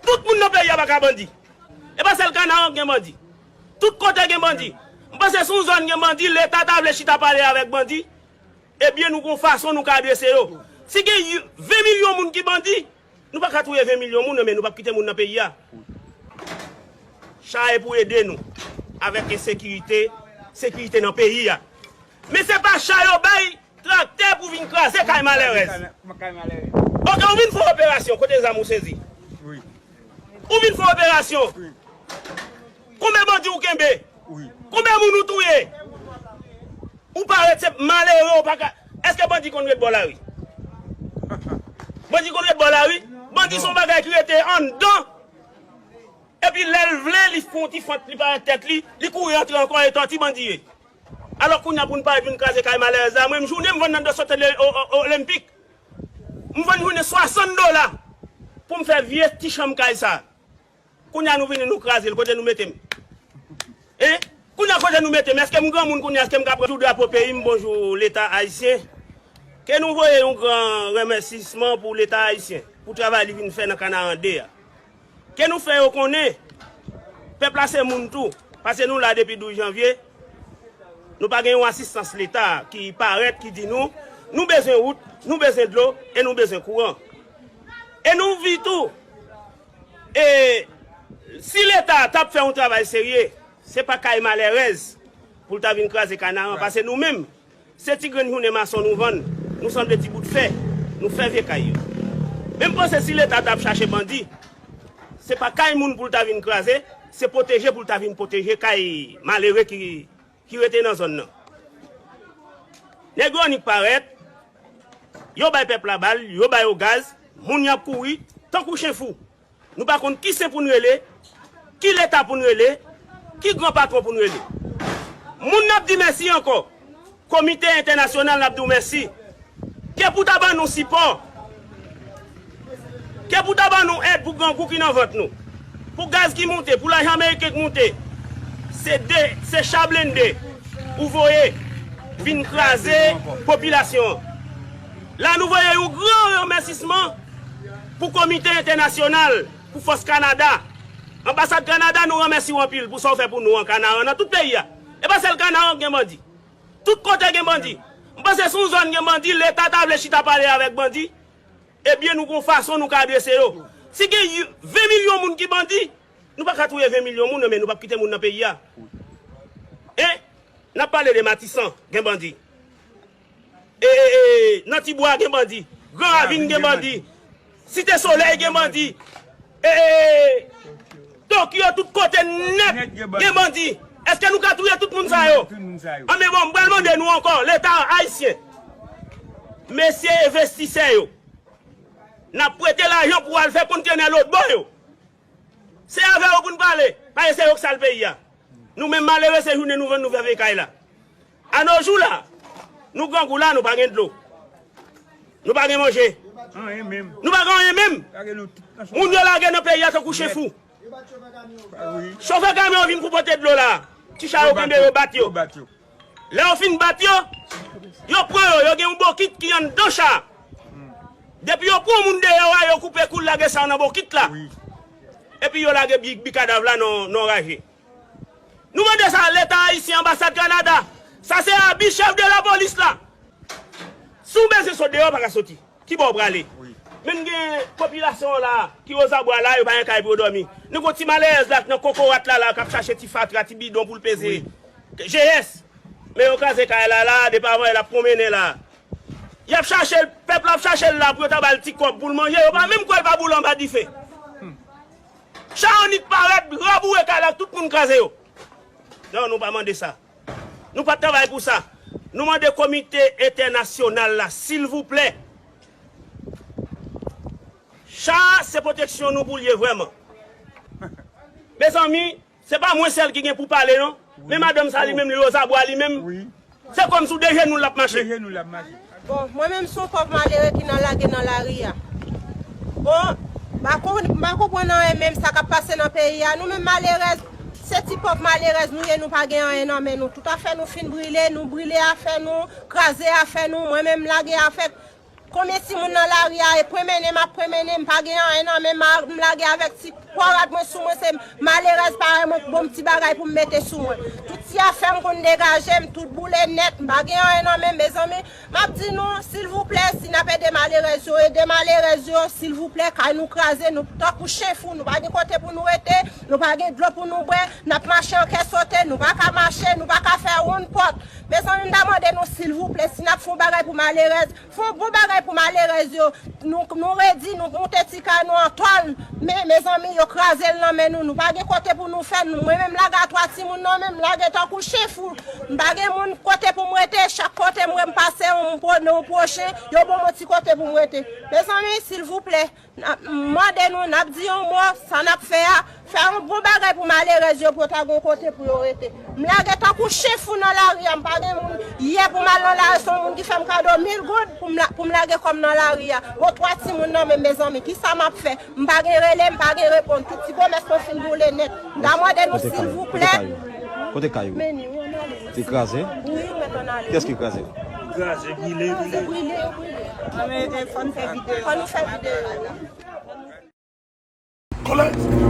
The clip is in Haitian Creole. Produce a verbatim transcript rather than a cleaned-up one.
Tout moun nan peyi a pa ka bandi. E pa sèl Kanaran k gen bandi. Tout kote gen bandi. M panse si yon zòn gen bandi, Leta ta vle chita pale avèk bandi, ebyen nou gon fason nou ka adrese yo. Si gen ven milyon moun ki bandi, nou pa ka touye ven milyon moun, men nou p ap kite moun nan peyi a. Cha e pou ede nou avèk ensekirite, sekirite nan peyi a. Men se pa cha yo bay traktè pou vin kraze kay malerèz. Oke, ou vin fè operasyon, kote zam ou sezi? Ou vin fè operasyon. Konbyen bandi ou kenbe? Konbyen moun ou touye? Ou parèt se malere, ou pa ka. Èske bandi konn ret bò lari? Bandi konn ret bò lari? Bandi se yon bagay ki rete anndan. Epi lè l vle, li fè yon ti fant, li parèt tèt li, li kouri antre ankò, e tòti bandi ye. Alò kounye a pou n parèt vin kraze kay malerèz la, mwen m jounen m vann nan dos otel olenpik. M vann jounen swasant dola pou m fè vye ti chanm kay sa. Kounye a nou vini nou kraze l, kote nou mete m? Hein? Kounye a kote nou mete m? Èske m granmoun kounye a, èske m ka pran jou drapo peyi m, bonjou Leta ayisyen? Ke nou voye yon gran remèsisman pou Leta ayisyen, pou travay li vin fè nan Kanaran de a. Ke nou fè yo konnen, pèp la se moun tou, paske nou la depi douz janvye, nou pa gen yon asistans Leta ki parèt, ki di nou, nou bezwen wout, nou bezwen dlo, e nou bezwen kouran. E nou vi tou, e si Leta t ap fè yon travay serye, se pa kay malerèz pou l ta vin kraze Kanaran, paske nou menm, se ti grenn jounen mason nou vann, nou sanble ti bout fè, nou fè vye kay yo. Men m panse si Leta t ap chache bandi, se pa kay moun pou l ta vin kraze, se pwoteje pou l ta vin pwoteje kay malere ki, ki rete nan zòn nan. Nèg yo annik parèt, yo bay pèp la bal, yo ba yo gaz, moun y ap kouri tankou chen fou. Nou pa konn ki sen pou n rele, ki Leta pou n rele, ki gran patwon pou n rele. Moun n ap di mèsi ankò, komite entènasyonal n ap di w mèsi. Ke pou ta ban nou sipò, ke pou ta ban nou èd pou grangou ki nan vant nou, pou gaz ki moute, pou lajan ameriken k moute, se de, se cha blende ou voye vin kraze popilasyon an. La nou voye yon gran remèsisman pou komite entènasyonal, pou fòs Kanada. Anbasad Kanada, nou remèsye w anpil pou sa w fè pou nou an Kanaran, nan tout peyi a. E pa sèl Kanaran k gen bandi. Tout kote gen bandi. M panse si yon zòn gen bandi, Leta ta vle chita pale avèk bandi, ebyen nou gon fason nou ka adrese yo. Si gen ven milyon moun ki bandi, nou pa ka touye ven milyon moun, men nou p ap kite moun nan peyi a. Hein? N ap pale de Matisan, gen bandi. E, e, e, nan Tibwa gen bandi. Gran Ravin gen bandi. Site Solèy gen bandi. E, e, e, Tokyo, tout kote nèt gen bandi. Èske nou ka touye tout moun sa yo? Anben bon, m pral mande nou ankò, Leta ayisyen. Mesye envestisè yo, n ap prete lajan pou al fè kontenè lòtbò yo. Se avè yo pou n pale, paske se yo k sal peyi a. Nou menm malere, se jounen nou vann nou fè vye kay la. Anojou la, nou grangou la, nou pa gen dlo. Nou pa gen manje. Nou pa gen anyen menm. Moun yo lage nan peyi a tankou chen fou. Chofè kamyon vin pou pote dlo la. Ti cha yo kenbe yo bat yo. Lè yo fin bat yo, yo pran yo, yo gen yon bokit ki anndan cha. Depi yo pran moun deyò a, yo koupe kou l, lage cha nan bokit la. Epi yo lage bi, bi kadav la nan, nan raje. Nou mande sa Leta ayisyen, anbasad Kanada. Sa se abi chèf de lapolis la. Si w bezwen sot deyò, w pa ka soti. Ki bò w prale? Men gen popilasyon an la, ki Wozabwa la, yo pa gen kay pou yo dòmi. Nou gon ti malerèz la, k nan kokorat la, la, k ap chache ti fatra, ti bidon pou l peze. G S. Men yo kraze kay la, la, depi avan yè l ap pwonmennen la. Y ap chache l, pèp la ap chache l la pou yo ta ba l ti kòb pou l manje, yo pa menm kwè l pa boule anba dife. Cha annik parèt, raboure kay la, tout moun kraze yo. Non, nou pa mande sa. Nou pa t travay pou sa. Nou mande komite entènasyonal la, silvouplè. Cha se pwoteksyon nou pou l ye vrèman. Mezanmi, se pa mwen sèl ki gen pou pale non. Men madanm sa li menm, li Wozabwa li menm. Se kòmsi w de jenou l ap mache. Bon, mwen menm se yon pòv malere ki nan lage nan lari a. Bon, m pa kon-, m pa konprann anyen menm sa k ap pase nan peyi a. Nou menm malerèz, se ti pòv malerèz nou ye, nou pa gen anyen nan men nou. Tout afè nou fin brile, nou brile afè nou, kraze afè nou, mwen menm m lage afè. Konbyen timoun nan lari a e pwenmennen m ap pwenmennen, m pa gen anyen nan men m, m lage avèk ti pwa rad mwen sou mwen, se malerèz parèy mwen k ban m ti bagay pou m mete sou mwen. Tout ti afè m konn degaje m, tout boule nèt, m pa gen anyen nan men m, mezanmi. M ap di nou, silvouplè, si n ap ede malerèz yo, ede malerèz yo, silvouplè, kay nou kraze, nou tankou chen fou, nou pa gen kote pou nou rete, nou pa gen dlo pou nou bwè, n ap mache an kè sote, nou pa ka mache, nou pa ka fè woun pòt. Mezanmi, m ta mande nou, silvouplè, si n ap fè yon bagay pou malerèz, fè yon bon bagay pou malerèz yo. Nou, nou redi, nou moute ti kay nou an tòl. Men, mezanmi, yo kraze l nan men nou. Nou pa gen kote pou nou fè. Nou, mwen menm lage a twa timoun nan men m, lage tankou chen fou. M pa gen moun kote pou m rete. Chak kote m, m pase, m pwone yon pwochen, yo ban m yon ti kote pou m rete. Mezanmi, silvouplè, n ap mande nou, n ap di yon mo, sa n ap fè a, fè yon bon bagay pou malerèz yo, pou yo ta gen yon kote pou yo rete. M lage tankou chen fou nan lari a, m pa gen moun. Yè pou m al nan lari, se yon moun ki fè m kado mil goud pou m la, pou m lage kò m nan lari a. Bon, twa timoun nan men, mezanmi, kisa m ap fè? M pa gen rele, m pa gen reponn. Tout ti komès mwen fin boule nèt. M ta mande nou, silvouplè. Kote kay ou? Kote kay ou? Meni, wi, ann ale. Li kraze? Wi, mèt ann ale. Kiyès ki kraze? Kraze, brile, brile. Se brile, yo brile. Fò nou fè videyo. Fò nou fè videyo. Kòlèt!